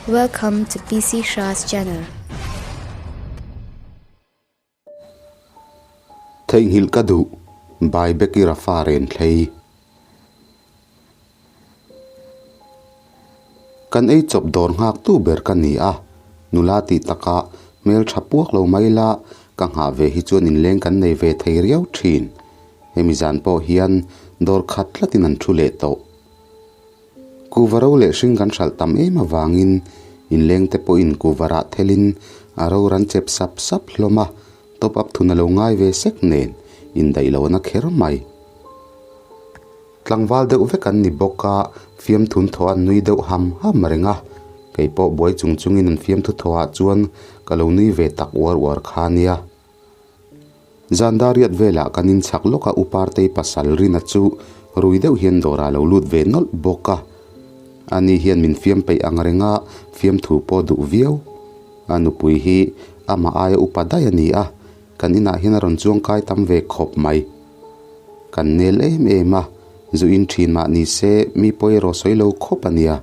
Welcome to PC Shah's channel. Theihnghilh ka duh, By Becky Rafa Renthlei. Kan ei chawp dawr nghak tu ber ka ni a, nula tih takah hmel tha puak lo mai la, ka nghah ve hi chuan inleng kan nei ve thei riau thin. Hemi zan pawh hian dawr khat tlatin an thu leh tawh. Kuhva ro leh hring kan hralh tam em avangin inleng te pawhin kuhva rah thelin a ro ran chep sap sap hlawm a, top up thun a lo ngai ve sek nen indaih lo na kher mai. Tlangval deuh vek an ni bawk a, fiamthun thaw an nui deuh ham ham reng a, kei pawh buai chung chungin an fiamthu thawhah chuan ka lo nui ve tak uar uar kha nia. Zan dariat velah kan inchhak lawk a U Partei pasal Rina chu rui deuh hian dawrah a lo lut ve nawlh bawk a. Ani hian min fiam peih ang reng a, fiamthu pawh duh viau. A nupui hi amah aia upa daih a ni a, kan inah hian a rawn chuang kai tam ve khawp mai. Kan nel em em a, zu in thin mah ni se mi pawi erawh sawi lo khawp a nia.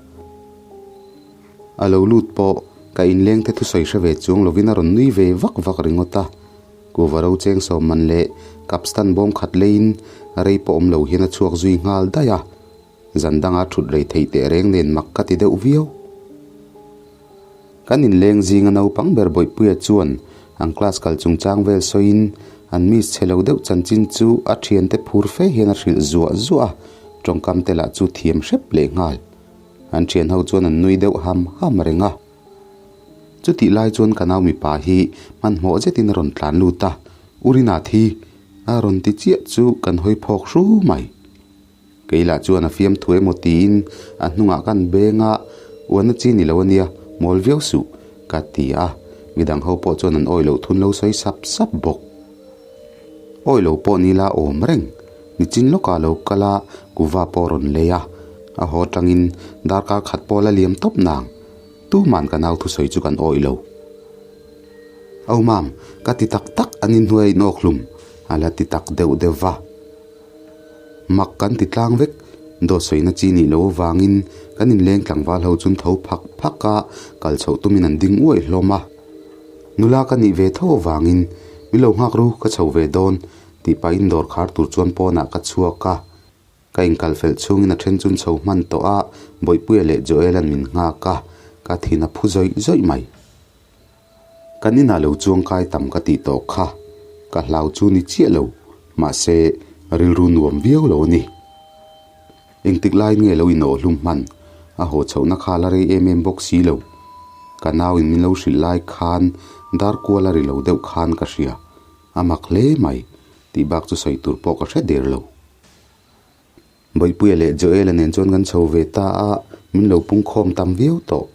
A lo lut pawh ka inleng te thusawi hre ve chuang lovin a rawn nui ve vak vak ringawt a. Kuva ro cheng sawm man leh kapstan bawm khat leiin rei pawh awm lo hian a chhuak zui nghal daih a. Zan danga thut rei theih teh reng nen mak ka ti deuh viau. Kan inleng zinga naupang ber Bawihpuia chuan an class kal chungchang vel sawiin an miss chhe lo deuh chanchin chu a thiante phur fe hian a hrilh zuah zuah a, tawngkam te lah chu thiam hrep leh nghal. An thian ho chuan an nui deuh ham ham reng a. Chutih lai chuan ka nau mipa hi hmanhmawh zetin a rawn tlan lut a, U Rina thi a rawn ti chiah chu kan hawi phawk hru mai. Kei lah chuan a fiamthu emaw tiin a hnungah kan beng a, Uana chi ni lo ania, mawl viau suh, ka ti a. Midang ho pawh chuan an awi loh thun lo sawi sap sap bawk. Awi lo pawh ni la awm reng. Nichin lawkah lo kal a, kuva pawh rawn lei a. A haw atangin darkar khat pawh la liam tawp nang. Tuman ka nau thusawi chu kan awih lo. Au mam, ka ti tak tak an inhnuai a inawk hlum, a la ti tak deuh deuh va. Mak kan ti tlang vek, dawt sawina chi nih loh avangin kan inleng tlangval ho chun tho phak phak a, kal chhoh tumin an ding uaih hlawm a. Nula ka nih ve tho avangin, Mi lo nghak ru, ka chho ve dawn, tih pahin dawr khar tur chuan pawnah ka chhuak a. Ka inkal fel chhungin a then chun chho hman tawh a, Bawihpuia leh Joel-a'n min nghak a, ka thin a phu zawih zawih mai. Kan inah lo chuang kai tam ka tih tawh kha, ka hlau chu ni chiah lo, mahse rilru nuam viau lo a ni. Engtik laiin nge lo inawh hlum hman? A haw chhohna kha la rei em em bawk si lo. Ka nauin min lo hrilh lai khan dar kual a ri lo deuh khan ka hria. A mak hle mai, tih bak chu sawi tur pawh ka hre der lo. Bawihpuia leh Joel-a nen chuan kan chho ve ta a, min lo pungkhawm tam viau tawh.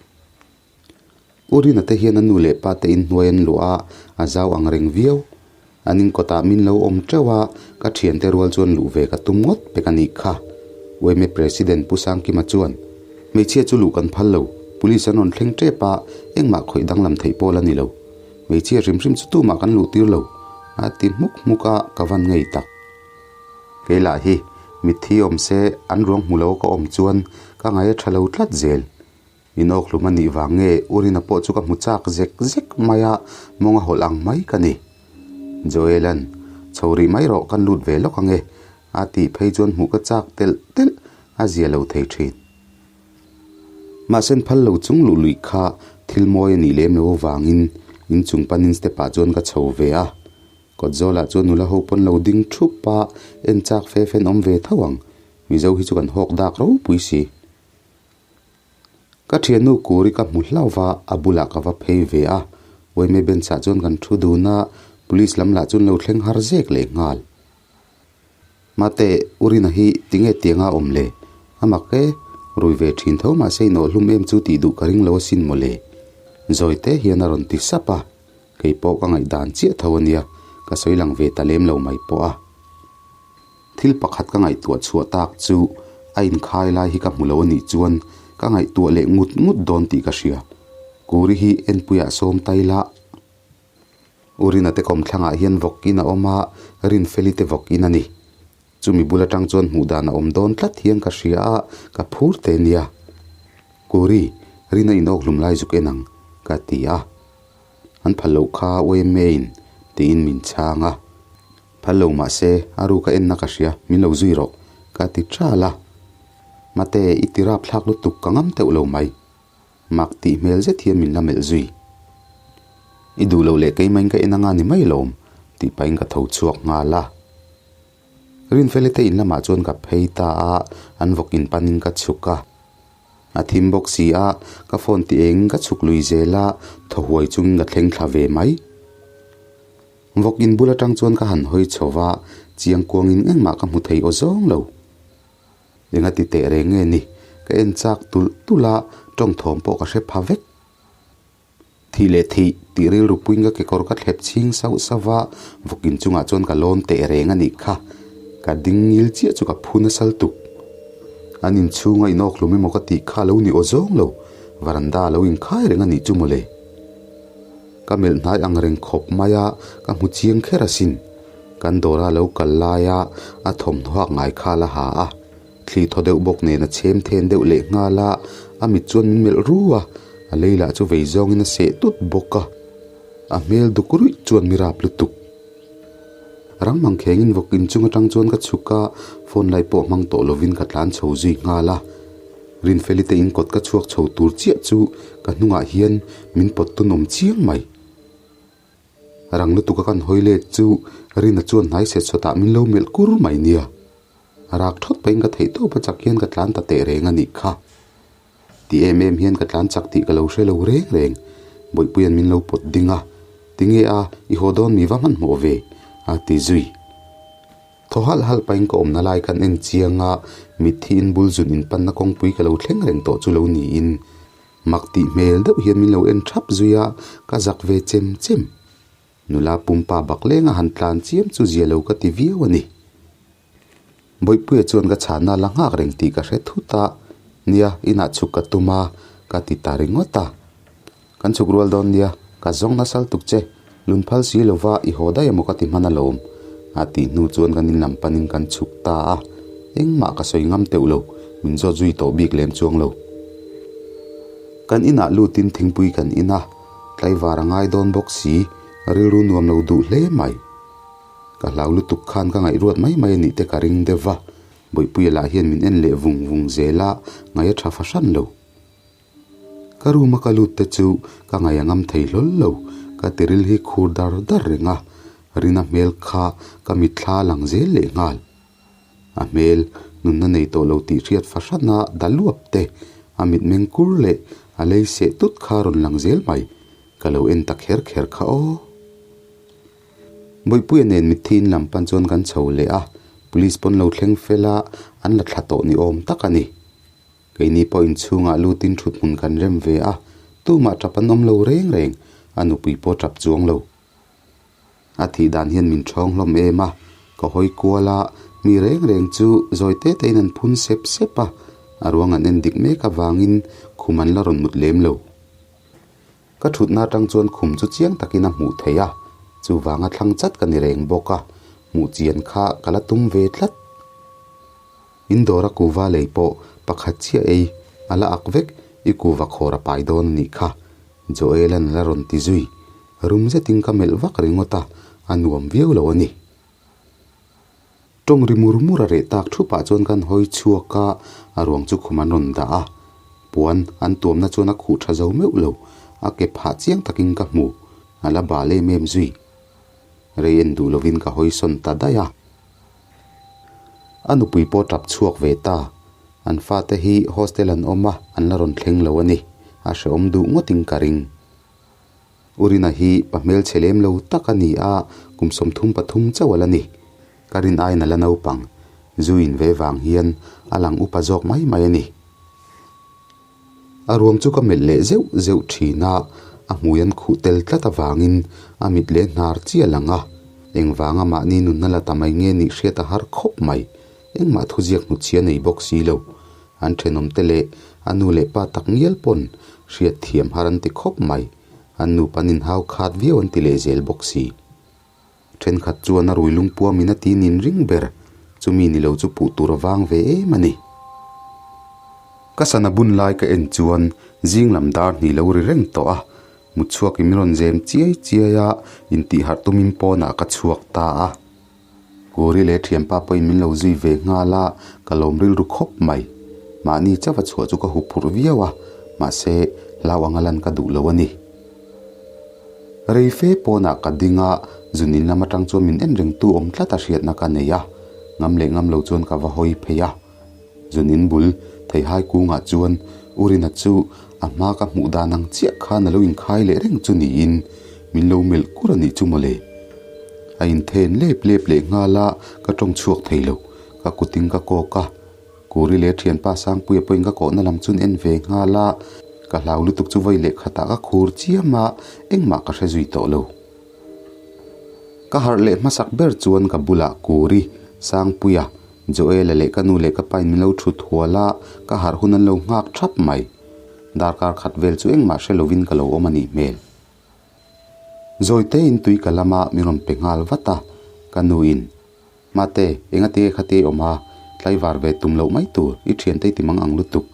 U Rina te hian a nu leh pa te inhnuai an luah a, a zau ang reng viau. An inkawtah min lo awm teuh a, ka thiante rual chuan luh ve ka tum ngawt pek a nih kha. Uaime President Pu Sangkima chuan, Hmeichhia chu luh kan phal lo, Police an rawn thleng tep a, engmah khawih danglam theih pawh la ni lo. Hmeichhia hrim hrim chu tumah kan luh tir lo, a ti hmuk hmuk a, ka van ngei tak. Kei lah hi mitthi awm se an ruang hmu lo ka awm chuan ka ngaih a tha lo tlat zel. Inawk hlum a nih vang nge Urina pawh chu ka hmu chak zek zek mai a, mawng a hawlh ang mai ka ni. Joel-a'n, Chho rih mai rawh kan lut ve lawk ang e, a tih phei chuan hmuh ka chak telh telh a zia lo thei thin. Mahse phal lo chung luh luih kha thil mawi a nih lem lo avangin inchung panin step ah chuan ka chho ve a. Kawt zawlah chuan nula ho pawn lo ding thup a, en chak fe fen awm ve tho ang. Mizo hi chu kan hawk dak ropui si. Ka thiannu Kuri ka hmu hlauh va, a bulah ka va phei ve a. Uaime bench ah chuan kan thu dun a, police lam lah chuan lo thleng har zek leh nghal. Mate, Urina hi tinge tianga awm le? A mak e, rui ve thin tho mahse inawh hlum em chu tih duh ka ring lo asin mawle. Zawi te hian a rawn ti sap a, kei pawh ka ngaihdan chiah tho ania, ka sawi lang ve ta lem lo mai pawh a. Thil pakhat ka ngaihtuah chhuah tak chu a inkhai lai hi ka hmu lo anih chuan ka ngaihtuah leh ngut ngut dawn tih ka hria. Kuri hi enpuiah sawm tai la. Urina te kawmthlangah hian vawk in a awm a, Rinfeli te vawk in a ni. Chumi bul atang chuan hmuh dan a awm dawn tlat hian ka hria a, ka phur te nia. Kuri, Rina in awk hlum lai zuk en ang, ka ti a. An phal loh kha yma in tiin min chhang a. Phal lo mah se, a ruka enna ka hria, min lo zui rawh, ka ti ṭal a. Mate, i ti rapthlak lutuk ka ngam teuh lo mai. Mak tih hmel zet hian min la melh zui. I duh loh leh keimahin ka en anga ni mai lawm, tih pahin ka tho chhuak nghal a. Rinfeli te in lamah chuan ka phei ta a, an vawk in panin ka chhuk a. A thim bawk si a, ka phone ti engin ka chhuk lui zel a, thaw huai chungin ka thleng thla ve mai. Vawk in bul atang chuan ka han hawi chho va, chiang kuangin engmah ka hmu thei aw zawng lo. Enga ti teh reng nge ni? Ka en chak tulh tulh a, tawng thawm pawh ka hre pha vek. Thih leh thih tih rilru puiin ka kekawr ka thlep chhing sauh sauh va, vawkin chungah chuan ka lawn teh reng a nih kha. Ka ding ngil chiah chu ka phu nasal tuk. An inchhunga inawk hlum emaw ka tih kha a lo ni aw zawng lo, varanda a lo inkhai reng a nih chu mawle. Ka melh hnai ang reng khawp mai a, ka hmu chiang kher asin. Kan dawra lo kal laia a thawmhnaw hak ngai kha la ha a, thli thaw deuh bawk nen a chhem then deuh leh nghal a, a mit chuan min melh ru a, a lei lah chu vei zawngin a seh tut bawk a, a hmel duk ruih chuan mi rap lutuk. Rang mang khengin vawk inchung atang chuan ka chhuk a, phone light pawh hmang tawh lovin ka tlan chho zui nghal a. Rinfeli te in kawt ka chhuak chho tur chiah chu ka hnungah hian min pawt tun awm chiang mai. Rang lutuk a kan hawi let chu Rina chuan hnai set sawtah min lo melh kur mai nia. Rak thawt pahin ka theih tawp a chak hian ka tlan ta teh reng a nih kha. Ti em em hian ka tlan chak tih ka lo hre lo reng reng. Bawihpuia'n min lo pawt ding a, Tinge a, i haw dawn mi va hmanhmawh ve? a ti zui. Thaw halh halh pahin ka awmna lai kan en chiang a, mitthi in bul zun inpanna kawngpui ka lo thleng reng tawh chu lo niin. Mak tih hmel deuh hian min lo en thap zui a, ka zak ve chem chem. Nula pumpa bak lenga han tlan chiam chu zia lo ka ti viau a ni. Bawihpuia chuan ka chhana la nghak reng tih ka hre thut a, nia inah chhuk ka tum a, ka ti ta ringawt a. Kan chhuk rual dawn nia, ka zawng nasal tuk che, lun phal si lova i haw daih emaw ka ti hman alawm, a tih hnu chuan kan inlam panin kan chhuk ta a, engmah ka sawi ngam teuh lo, min zawt zui tawh bik lem chuang lo. Kan inah lutin thingpui kan in a, tlaivar a ngai dawn bawk si, rilru nuam lo duh hle mai. Ka hlau lutuk khan ka ngaihruat mai mai a nih te ka ring deuh va, Bawihpuia lah hian min en leh vung vung zel a, ngaih a tha fahran lo. Ka room a ka lut te chu ka ngaih a ngam thei hlawl lo, ka tiril hi khur dar dar reng a, Rina hmel kha ka mitthla a lang zel leh nghal. A hmel nunna nei tawh lo tih hriat fahran a daluap te, a mitmeng kur leh a lei seh tut kha rawn lang zel mai, ka lo en ta kher kher kha aw. Bawihpuia nen mitthi in lam pan chuan kan chho leh a, police pawn lo thleng fel a, an la thla tawh ni awm tak a ni. Keini pawh inchhungah lutin thut hmun kan rem ve a, tumah tap an awm lo reng reng, a nupui pawh tap chuang lo. A thih dan hian min thawng hlawm em a, ka hawi kual a, mi reng reng chu zawi te tein an phun sep sep a, a ruang an en dik mek avangin khum an la rawn mut lem lo. Ka thutna atang chuan khum chu chiang takin a hmuh theih a, chuvanga thlang chat ka ni reng bawk a, hmuh chian kha ka la tum ve tlat. In dawra kuva lei pawh pakhat chiah ei a la ak vek, i kuva khawr a pai dawn a nih kha, Joel-a'n a la rawn ti zui. Rum zetin ka melh vak ringawt a, a nuam viau lo a ni. Tawng ri mur mur a reh tak thupah chuan kan hawi chhuak a, a ruang chu khum an rawn dah a. Puan an tuamna chuan a khuh tha zo meuh lo, a ke phah chiang takin ka hmu, a la bal em em zui. Rei en duh lovin ka hawi sawn ta daih a. A nupui pawh tap chhuak ve ta. An fate hi hostel an awm a, an la rawn thleng lo a ni. A hrehawm duh ngawtin ka ring. Urina hi pa hmelchhe lem lo tak a ni a, kum 33 chauh a la ni. Ka rin aiin a la naupang. Zu in ve vang hian a lang upa zawk mai mai a ni. A ruang chu ka melh leh zeuh zeuh thin a, a hmui an khuh tel tlat avangin a mit leh hnar chiah lang a, engvanga mahni nunna la ta mai nge nih hriat a har khawp mai. Engmah thuziak hnutchhia nei bawk si lo. An thenawmte leh a nu leh pa tak ngial pawn hriat thiam har an ti khawp mai. An nupa an inhau khat viau an ti leh zel bawk si. Thenkhat chuan a rui lungpuamin a ti nin ring ber, chumi ni lo chu puh tur a vang ve em a ni. Ka sana bun lai ka en chuan zing lam dar hnih lo ri reng tawh a, mut chhuakin min rawn zem chiai chiai a, intih harh tumin pawnah ka chhuak ta a. Kuri leh thianpa pawhin min lo zui ve nghal a, ka lawm rilru khawp mai. Mahni chauha chhuah chu ka hup phurh viau a, mahse hlau anga lan ka duh lo a ni. Rei fe pawnah ka ding a, zun in lam atang chuan min en rengtu awm tlat a hriatna ka nei a, ngam leh ngam lo chuan ka va hawi phei a. Zun in bul theihai kungah chuan Urina chu a hma ka hmuh dan ang chiah khan a lo inkhai leh reng chu niin min lo melh kur a nih chu mawle. A inthen lep lep leh nghal a, ka tawng chhuak thei lo. Ka kutin ka kawk a, Kuri leh thianpa Sangpuia pawhin ka kawhna lam chu an en ve nghal a, ka hlau lutuk chu vawi leh khatah ka khur chiam a, engmah ka hre zui tawh lo. Ka harh leh hmasak ber chuan ka bulah Kuri, Sangpuia, Joela leh ka nu leh ka pain min lo thut hual a, ka harh hun an lo nghak thap mai. Darkar khat vel chu engmah hre lovin ka lo awm a nih hmel. Zawitein tui ka lama min rawn pe nghal vat a, ka nuin, Mate, engati nge khati ei awm a, tlaivar ve tum loh mai tur, i thiante i ti mang ang lutuk,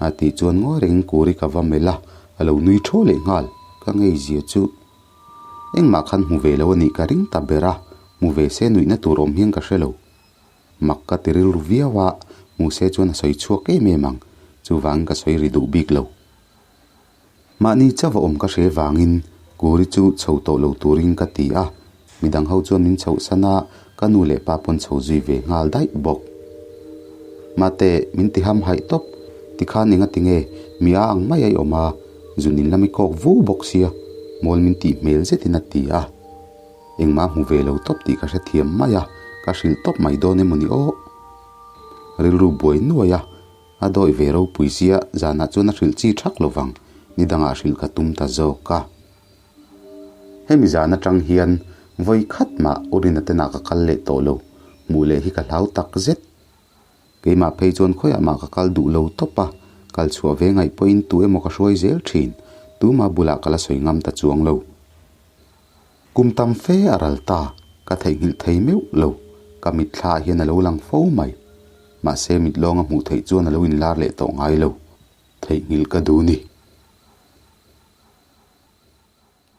a tih chuan ngawi rengin Kuri ka va melh a, a lo nui thaw leh nghal, ka ngei zia chu. Engmah khan hmu ve lo a nih ka ring ta ber a, hmu ve se nuihna tur awm hian ka hre lo. Mak ka ti rilru viau a, hmu se chuan a sawi chhuak em em ang, chuvangin ka sawi ri duh bik lo. Mahni chauh a awm ka hre vangin Kuri chu chho tawh lo turin ka ti a, midang ho chuan min chhohsan a, ka nu leh pa pawn chho zui ve nghal daih bawk. Mate, min ti ham haih tawp, tikhan engati nge mi a ang mai a i awm a, zun in lam i kawk vu bawk sia, mawl min tih hmel zetin a ti a. Engmah hmu ve lo tawp tih ka hrethiam mai a, ka hrilh tawp mai dawn emaw ni aw. Rilru buai nuai a, a dawi ve ropui zia zanah chuan a hrilh chi thak lo vang, ni dangah hrilh ka tum ta zawk a. Hemi zan atang hian vawi khat mah Urina tenah ka kal leh tawh lo, hmuh leh hi ka hlau tak zet. Keimah phei chuan khawiah mah ka kal duh lo tawp a, kal chhuah ve ngaih pawhin tu emaw ka hruai zel thin, tuma bulah ka la sawi ngam ta chuang lo. Kum tam fe a ral ta, ka theihnghilh thei meuh lo, ka mitthla ah hian a lo lang fo mai. Mahse mit lawnga hmuh theih chuan a lo inlar leh tawh ngai lo, theihnghilh ka duh ni.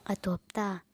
A tawp ta.